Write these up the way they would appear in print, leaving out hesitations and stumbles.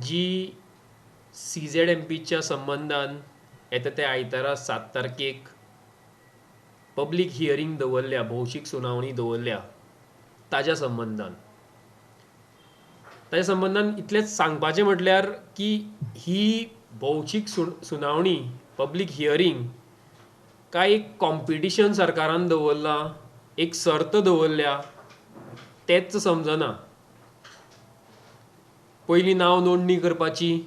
जी CZMPच्या संबंदान येता त्या आयतारा 7 तारखेक पब्लीक हियरींग दवरल्या, भौशीक सुनावणी दवरल्या, ताज्या संबंदान इतलेंच सांगपाचें म्हटल्यार की ही भौशीक सुनावणी, पब्लीक हियरींग काय एक कॉम्पिटिशन सरकारान दवरलां, एक सर्त दवरल्या, तेंच समजना. पयलीं नांव नोंदणी करपाची,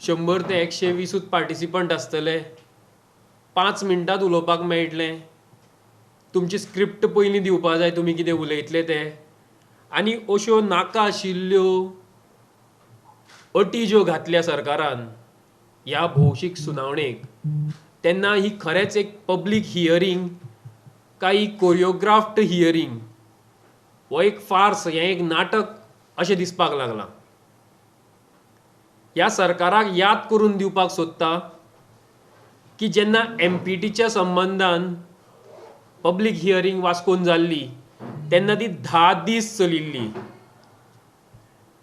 100 ते 120 पार्टिसिपंट आसतले, 5 मिनटांत उलोवपाक मेळटलें, तुमची स्क्रिप्ट पयलीं दिवपा जाय, तुमी कितें उलयतले तें, आनी अश्यो नाका आशिल्ल्यो अटी ज्यो घातल्या सरकारान ह्या भौशीक सुनावणेक, तेन्ना ही खरेंच एक पब्लीक हियरींग काय कोरियोग्राफ्ड हियरींग, हो एक फार्स, हें एक नाटक अशें दिसपाक लागलां. ह्या सरकाराक याद करून दिवपाक सोदता की जेन्ना MPTच्या संबंदान पब्लीक हियरींग वास्कोन जाल्ली तेन्ना ती 10 दीस चलिल्ली.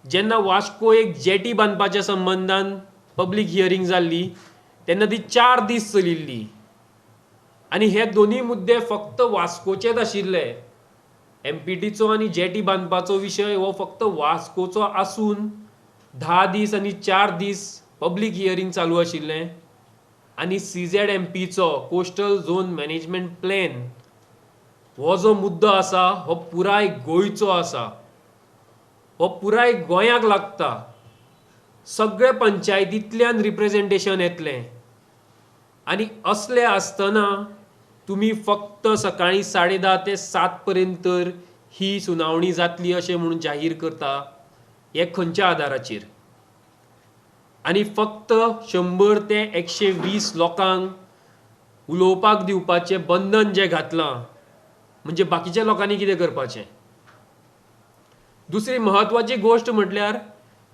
जेन्ना वास्को एक जेटी बांदपाच्या संबंदान पब्लीक हियरींग जाल्ली तेन्ना ती 4 दीस चलिल्ली. आनी हे दोनूय मुद्दे फक्त वास्कोचेच आशिल्ले. MPTचो आनी जेटी बांदपाचो विशय हो फक्त वास्कोचो आसून 10 दीस आनी 4 दीस पब्लीक हियरींग चालू आशिल्लें. आनी CZMPचो कोस्टल झोन मॅनेजमेंट प्लॅन हो जो मुद्दो आसा हो पुराय गोंयचो आसा, हो पुराय गोंयाक लागता. सगळे पंचायतींतल्यान रिप्रेजेंटेशन येतलें आनी असलें आसतना तुमी फक्त सकाळीं 10:30 ते 7 पर्यंत ही सुनावणी जातली अशें म्हणून जाहीर करता, हें खंयच्या आदाराचेर? आनी फक्त 100 ते 120 लोकांक उलोवपाक दिवपाचें बंधन जें घातलां, म्हणजे बाकीच्या लोकांनी कितें करपाचें? दुसरी म्हत्वाची गोश्ट म्हटल्यार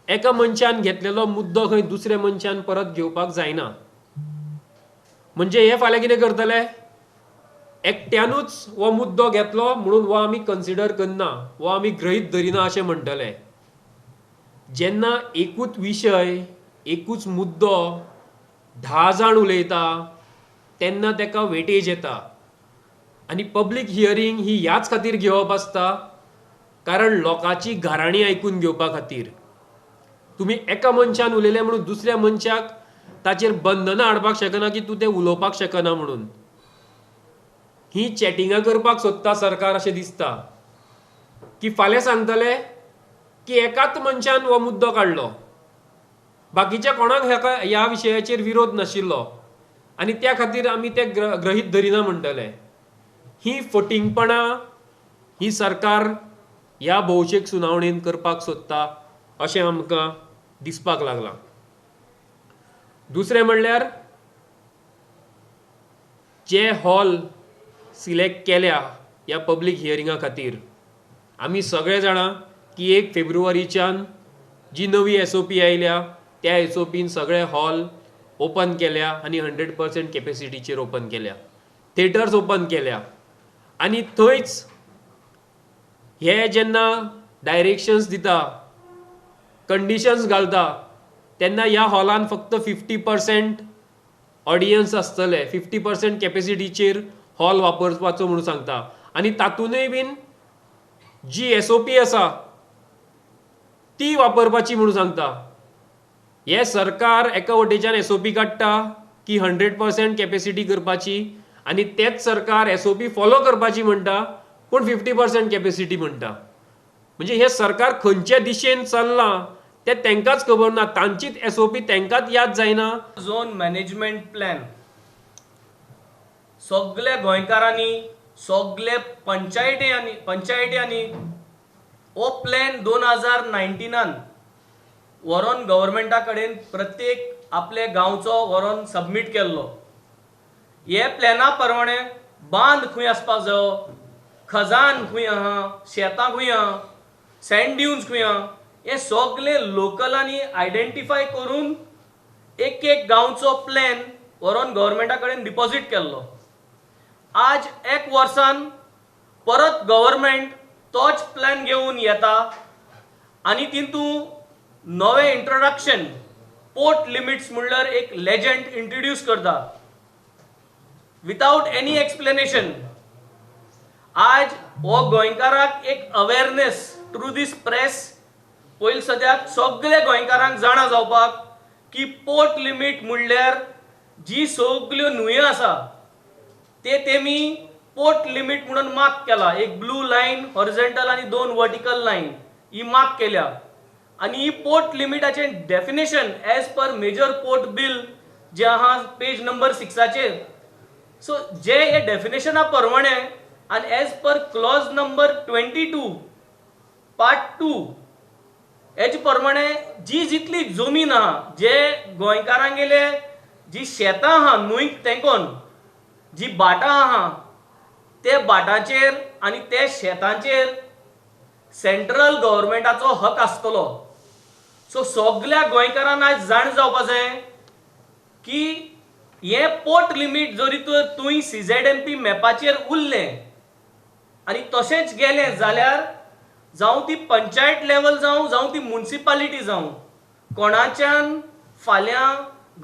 एका मनशान घेतलेलो मुद्दो खंय दुसऱ्या मनशान परत घेवपाक जायना. म्हणजे हे फाल्यां कितें करतले, एकट्यानूच हो मुद्दो घेतलो म्हणून हो आमी कन्सिडर करना, हो आमी गृहीत धरिना अशें म्हणटले. जेन्ना एकूच विशय, एकूच मुद्दो 10 जाण उलयता तेन्ना तेका वेटेज येता. आनी पब्लीक हियरींग ही ह्याच खातीर घेवप आसता, कारण लोकांची गाराणी आयकून घेवपा खातीर. तुमी एका मनशान उलयले म्हणून दुसऱ्या मनशाक ताचेर बंधनां हाडपाक शकना की तूं तें उलोवपाक शकना म्हणून. ही चॅटिंगां करपाक सोदता सरकार अशें दिसता की फाल्यां सांगतले की एकाच मनशान हो मुद्दो काडलो, बाकीच्या कोणाक हेका ह्या विशयाचेर विरोध नाशिल्लो आनी त्या खातीर आमी ते गृहीत धरिना म्हणटले. ही फटींगपणां ही सरकार ह्या भौशीक सुनावणेन करपाक सोदता अशें आमकां दिसपाक लागलां. दुसरें म्हणल्यार जे हॉल सिलेक्ट केल्या ह्या पब्लीक हियरिंगा खातीर, आमी सगळे जाणां की 1 फेब्रुवारीच्यान जी नवी SOP आयल्या त्या SOPन सगळे हॉल ओपन केल्या आनी 100% कॅपेसिटीचेर ओपन केल्या, थिएटर्स ओपन केल्या. आनी थंयच हे जेन्ना डायरेक्शन्स दिता, कंडिशन्स घालता, तेन्ना ह्या हॉलान फक्त 50% ऑडियन्स आसतले, 50% कॅपेसिटीचेर हॉल वापरपाचो म्हणून सांगता. आनी तातूंतय बीन जी SOP आसा ती वापरपाची म्हणून सांगता. हे सरकार एका वटेच्यान SOP काडटा की 100% कॅपेसिटी करपाची आनी तेच सरकार SOP follow करपाची म्हणटा, पूण 50% कॅपेसिटी म्हणटा. म्हणजे हे सरकार खंयचे दिशेन चल्लां तें तांकांच खबर ना, तांचीच SOP तांकांच याद जायना. झोन मॅनेजमेंट प्लॅन सगल्या गोंयकारांनी, सगले पंचायत्यांनी हो प्लॅन 2019 व्हरोन गव्हर्मेंटा कडेन प्रत्येक आपले गांवचो व्हरोन सबमीट केल्लो. हे प्लॅना प्रमाणे बांद खंय आसपाक जायो, खजान खंय आहा, शेतां खंय आहा, सँड ड्युन्स खंय आहा, हे सगळे लोकलांनी आयडेंटिफाय करून एक एक गांवचो प्लॅन व्हरोन गव्हर्मेंटा कडेन डिपॉजीट केल्लो. आज एक वर्सान परत गव्हर्मेंट तोच प्लॅन घेवन येता आनी तितूंत नवें इंट्रोडक्शन पोर्ट लिमिट्स म्हणल्यार एक लेजंड इंट्रोड्यूस करता विदाउट एनी एक्सप्लेनेशन. आज हो गोंयकाराक एक अवेरनेस थ्रू दीस प्रेस पयलीं सद्याक सगळे गोंयकारांक जाणा जावपाक की पोर्ट लिमीट म्हणल्यार जी सगल्यो न्हंयो आसा ते तेमी पोर्ट लिमीट म्हणून मार्क केला. एक ब्लू लायन हॉरिझॉन्टल आनी दोन वर्टिकल लायन ही मार्क केल्या आनी ही port लिमिटाचें definition as per major port bill जें आहा पेज नंबर 6चेर. सो जे हे डेफिनेशना प्रमाणे आनी as per clause number 22 part 2 हेजे प्रमाणे जी जितली जमीन आहा, जे गोंयकारांगेले जी शेतां आहा न्हंयक तेंकोन जी भाटां आहा ते भाटांचेर आनी ते शेतांचेर सेंट्रल गव्हर्मेंटाचो हक आसतलो. सो सगल्या गोंयकारांक आयज जाण जावपा जाय की हें पोर्ट लिमीट जरी तर तुवें CZMP मॅपाचेर उरलें आनी तशेंच गेलें जाल्यार जावं ती पंचायत लेवल जावं, जावं ती मुन्सिपालिटी जावं, कोणाच्यान फाल्यां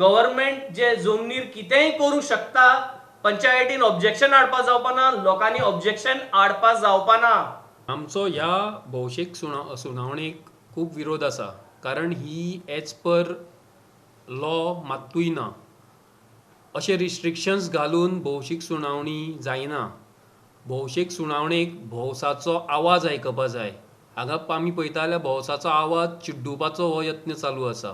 गव्हर्मेंट जे जमनीर कितेंय करूं शकता. पंचायतीन ऑब्जेक्शन हाडपा जावपा ना, लोकांनी ऑब्जेक्शन हाडपा जावपा ना. आमचो ह्या भौशीक सुनावणेक खूब विरोध आसा, कारण ही एज पर लॉ मात्तूय ना. अशे रिस्ट्रिक्शन्स घालून भौशीक सुनावणी जायना. भौशीक सुनावणेक भौसाचो आवाज आयकपा जाय. हांगा आमी पळयता जाल्यार भौसाचो आवाज चिड्डुपाचो हो यत्न चालू आसा.